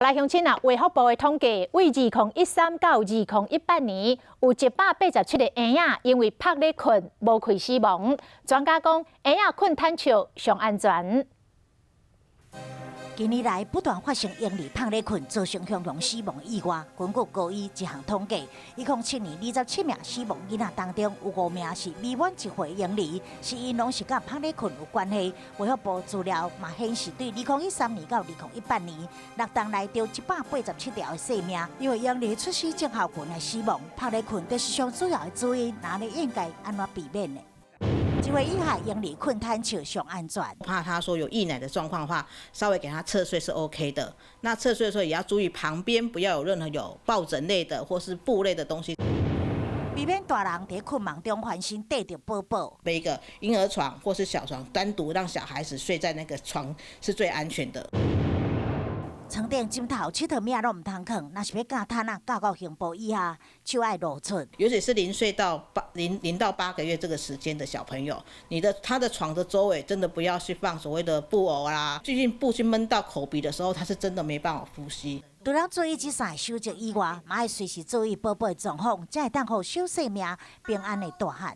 來鄉親啊，衛福部的統計，對2013到2018年，有187個嬰仔因為躭咧睏無氣死亡。專家講，嬰仔睏坦笑上安全。近年來不斷發生嬰兒躭咧睏造成雄雄死亡意外。根據高醫這項統計，107年27名死亡囡仔當中，有5名是未滿1歲嬰兒，死因攏是佮躭咧睏有關係。衛福部資料嘛顯示，對2013年到2018年6冬內著187條的性命，因為嬰兒出生症候群的死亡，躭咧睏就是上主要的主因，那你應該按怎避免呢？1歲以下嬰兒睏坦笑上安全。怕他說有溢奶的狀況的話，稍微給他側睡是 OK 的。那側睡的時候也要注意旁邊不要有任何有抱枕類的或是布類的東西。避免大人佇睏夢中翻身綴著寶寶。備一個嬰兒床或是小床，單獨讓小孩子睡在那個床是最安全的。床頂枕頭、枕頭物攏毋通囥，若是欲蓋毯仔，蓋到胸部以下，手愛露出。尤其是0到8個月這個時間的小朋友，他的床的周圍真的不要去放所謂的布偶啦，畢竟布去悶到口鼻的時候，他是真的沒辦法呼吸。除了注意這三個守則以外，嘛愛隨時注意寶寶的狀況，才會當予小生命平安的大漢。